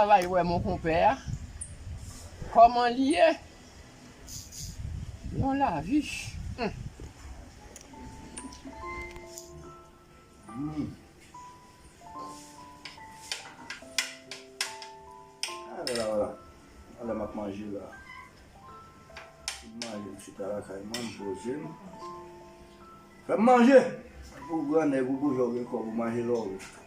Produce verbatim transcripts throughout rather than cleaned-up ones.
Travay wè mon konpè a. Kòman li ye? Yon lavi. Hmm. Hmm. Ah, la, la, la. Ala m ap manje la. M manje, m chita lakay mwen, m poze m. Fè m manje! Ou grannèg, ou boujwa, ou gen kòb, ou manje lè w vle.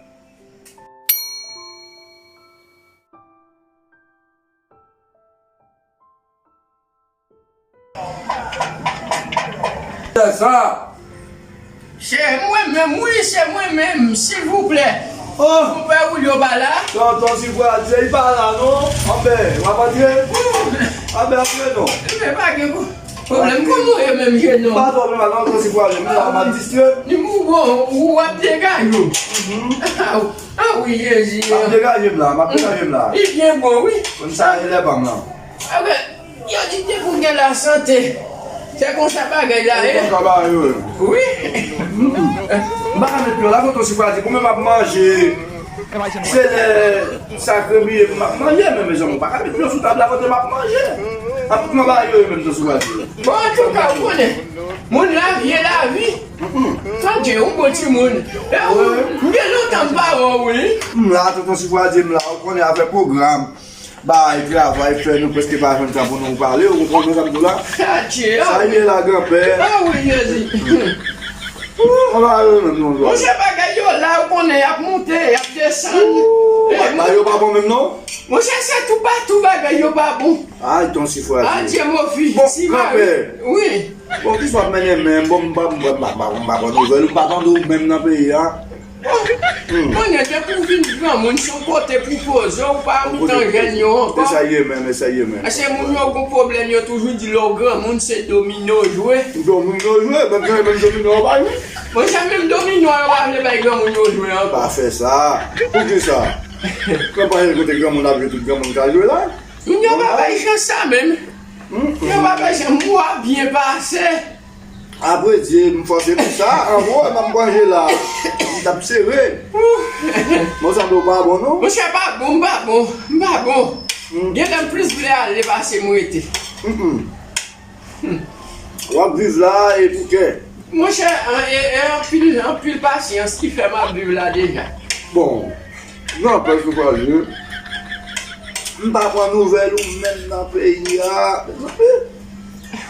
Sa. Se mwen menm, wi, se mwen menm, silvouplè. Oh! Konpè Wilio pa la? Tonton Sifwaze, li pa la, non. Anben, w ap antre? Anben, antre, non. Men pa gen pwoblèm, kòman w ye menm, jèn nonm? Pa twò pwoblèm, non, Tonton Sifwaze, m la, m ap distrè. Ni mou bon, ou ap degaje w. Mhm. Ah, ah, wi, Jezi. M ap degaje m la, m ap degaje m la. Li byen bon, wi. Konn sa, e lè pa m la. Anben, yo di depi w gen lasante, se konsa bagay la ye. Konsa bagay yo ye. Wi. M pa ka met pye la, Tonton Sifwaze, pou mwen m ap manje. Se lè sa kremiye pou m ap manje, men mezanmi, ou pa ka met pye sou tab la kote m ap manje. An tout bagay yo ye menm, Tonton Sifwaze. Bon, antouka, ou konnen, moun lavi e lavi. Tande, yon bon timoun. E ou, m gen lontan m pa wè w, wi. M la, Tonton Sifwaze, m la, ou konnen, avèk pwogram. Bay travay fè nou prèske pa jwenn tan pou nou pale, ou konprann sa m di w la? Adje, sa a, ye la, granpè. Ah wi, Jezi. Ou pa renmen non, Jezi. Monchè, bagay yo la, ou konnen, y ap monte, y ap desann. Ou, bagay yo pa bon menm, non? Monchè, se toupatou bagay yo pa bon. Ay, Tonton Sifwaze. Adje, mofi. Bon, granpè. Wi. Bon, kisa w ap mennen menm? Bon, m pa, m pa, m pa, m pa, m pa pran nouvèl, m pa tande w menm nan peyi a. Konnen depi w vin granmoun, se yon kote pou w poze w, ou pa antan jèn yo ankò. E sa ye menm, e sa ye menm. Paske moun yo gon pwoblèm, yo toujou di lè w granmoun, se domino w jwe. Domino w jwe, menm jan menm domino an pa jwe. Monchè, menm domino an yo pa vle bay granmoun yo jwe ankò. Pa fè sa. Poukisa? Kòm pa gen kote granmoun ap jwe, tout granmoun ka jwe la. Moun yo pa bay chans sa menm. Yo pa bay chans, mwa byen pase. Apre Dye, m fòse pou sa, an gwo, m ap manje la. M t ap sere. Bon, sa dlo pa bon, non? Monchè, pa bon, m pa bon, m pa bon. Gen lè m plis vle ale pase m rete. W ap viv la e pou kè. Monchè, an, e, e anpil, anpil pasyans ki fè m ap viv la deja. Bon, granpè Sifwaze, m pa pran nouvèl ou menm nan peyi a.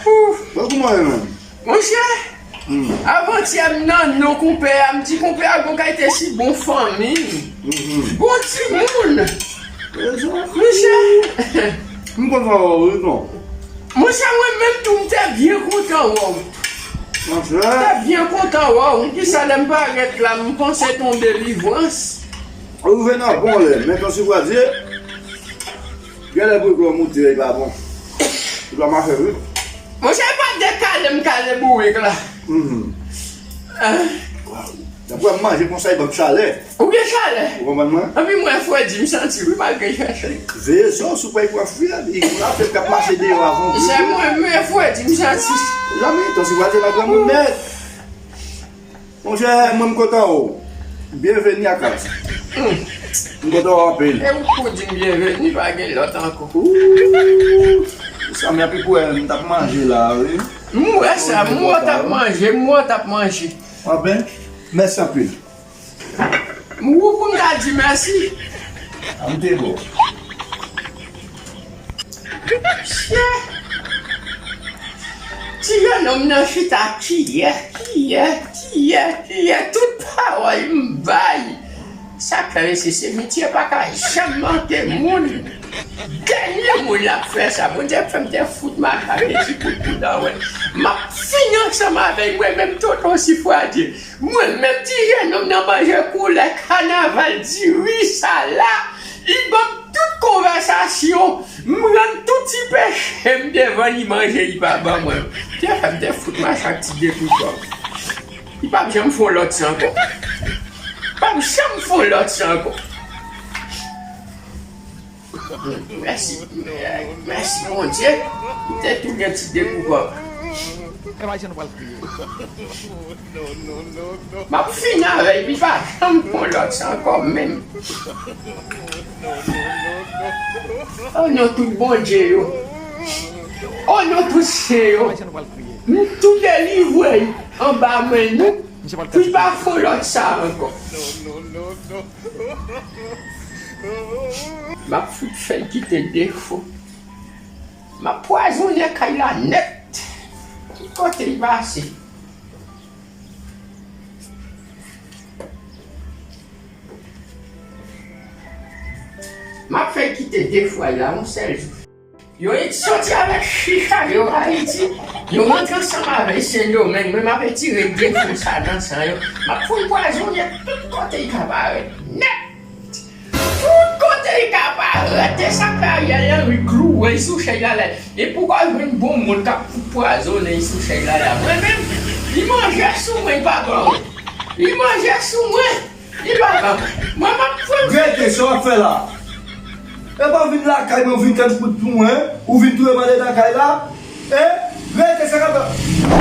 Ouf. Bon, kouman w ye menm? Monchè, avantyè m nan non konpè a, m di konpè a gon kalite si bon fanmi. Bon timoun. Monchè. M kontan wè w, wi, non. Monchè, mwen menm tou, m te byen kontan wè w. Monchè. M te byen kontan wè w. Kisa lè m parèt la, m panse t on delivrans. Ou rive nan bon lè, men Tonton Sifwaze, genlè bourik lan moute, li pa bon. Li pa mache, wi. Monchè, pa de kale m kale bourik la. Mhm. Ah. Dapre m manje konsa, li ban m chalè. Ou gen chalè? Ou konprann mwen? Anpi mwen fredi m santi wi malgre chèche. Veye zye w si w pa pran fye, li gon afè k ap mache deyò avan w. Se mwen men fredi m santi. Zanmi, Tonton Sifwaze nan granmoun nèt. Monchè, mwen m kontan wè w. Byenveni a kaz. M kontan wè w anpil. E ou k pou di m byenveni, pa gen lòt ankò. Ooh, sa m api pou wè m t ap manje la, wi. M wè sa, m wè w t ap manje, m wè w t ap manje. Anben, mèsi anpil. M wou pou m ta di mèsi. A m te bon. Chè. Ti jennonm nan chita kiyè, kiyè, kiyè, kiyè, tout pawòl m bay. Sa k fè mesye simityè pa ka janm manke moun. Dènye moun l ap fè sa. Bondye fè m te fout mache ak ti kout pou dan wè. M ap fini ansanm avè l, mwen menm Tonton Sifwadi. Mwen menm ti jennonm nan manje koulè kanaval diri sa la. Li ban m tout konvèsasyon. M rann tout ti peche m devan li manje li pa ban mwen. Te fè m te fout mache ak ti dekoutò. Li p ap janm fè yon lòt sa ankò. P ap janm fè yon lòt sa ankò. Mèsi, mèsi Bondye. M te tou gen ti dekoutò. M ap fini avè l, li pa janm fè yon lòt sa ankò menm. O non tout Bondye yo. O non tout sen yo. M tou delivre anba men nou. Pou l pa fè lòt sa ankò. M ap fout fè l kite defo. M ap pwazonnen kay la nèt. Ki kote l pase? M ap fè l kite defo la yon sèl jou. Yo soti avèk chicha yo Ayiti, yo rantre ansanm avèk Sendomeng, men m ap etire defo sa nan san yo. M ap fout pwazonnen tout kote l ka parèt nèt. Tout kote l ka parèt, e sa k fè Ariel Henry klouwe l sou chèz la la. E pou w ka jwenn bon moun k ap fout pwazonnen l sou chèz la la. Mwen menm, li manje sou mwen, li pa ban mwen. Li manje sou mwen. Li pa ban mwen. Mwen m ap fout. Rete, sa w ap fè la? E pa w vin lakay mwen, ou vin tann fout pou mwen, ou vin touye m anndan kay la? Hein? Rete, sa k ap fè?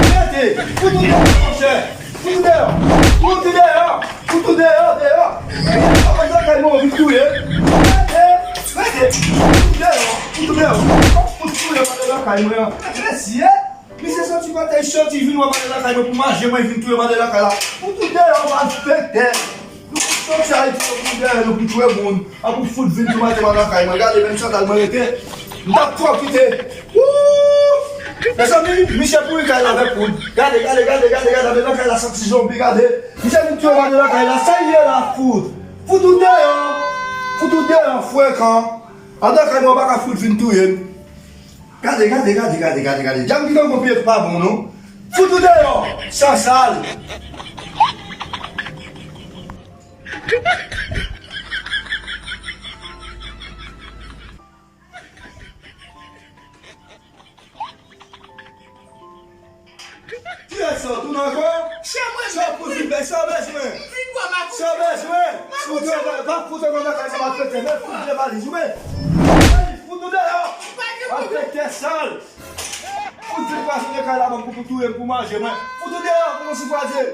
Rete! Fout ou deyò, monchè! Fout ou deyò! Fout ou deyò! Fout ou deyò, deyò! Ou vin lakay mwen, ou vin touye m! Rete! Rete! Fout ou deyò! Fout ou deyò! Ou fout touye m anndan lakay mwen an! Mesye! Misye soti kote l soti, vin wè m anndan lakay mwen pou manje mwen, vin touye m anndan lakay la. Pou tout deyò, malfektè. Nou fout soti Ayiti, nou pou dèyè nou pou touye moun. An pou fout vin tou maten anndan lakay mwen. Gade, menm sandal mwen rete. M t ap twò kite. Wouuu! Mezanmi, misye pouri kay la avèk poud. Gade, gade, gade, gade, gade, anndan lakay la santi zonbi, gade. Misye vin touye m anndan lakay la, sa l ye la, fout. Fout ou deyò. Fout ou deyò, frekan. Anndan kay mwen, ou pa ka fout vin touye m. Gade, gade, gade, gade, gade, gade. Djab ki nan gwo pye pa bon, non. Fout ou deyò, sansal. Kiyès sa w tounen ankò? Se mwen menm. Sa w pou vin fè, sa w bezwen? M vin pran makout. Sa w bezwen? M ap fout ou nan kay sa, malfektè, men fout vye valiz ou men. Fout ou deyò. Malfektè sal. Fout vin kwaze nan kay la, banm pou, pou touye m, pou manje mwen. Fout ou deyò, kòman si kwaze.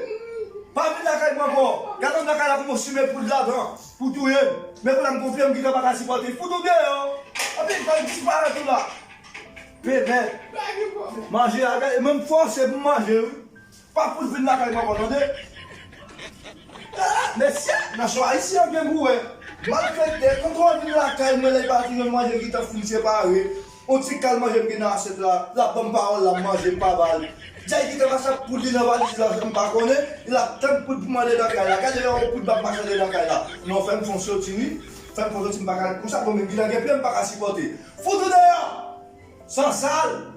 Pa vin lakay mwen ankò. Gade anndan kay la kòman simen poud ladan. Pou touye m. Men kounye a m gonfle, m gentan pa ka sipòte. Fout ou deyò. Anpi, fè l disparèt ou la. Pèvèt. Manje a, gade, menm fòse pou manje, wi. Pa fout vin lakay mwen ankò, tande? Ah, mesye, nasyon ayisyen an gen gou, wi. Malfektè, tonton an vin lakay mwen, lè l pati, menm manje gentan fin separe. On ti kal manje m gen nan asyèt la, l ap ban m pawòl, l ap manje, m pa ba l. Djay gentan mache ak poud li nan valiz la, m pa konnen, l ap tann poud pou m ale nan kay la. Gade yon poud m ap mache ale nan kay la. Non, fè m fè yon soti, wi. Fè m fè yon soti, m pa ka ret konsa, bon, men gentan gen pye, m pa ka sipòte. Fout ou deyò! Sansal!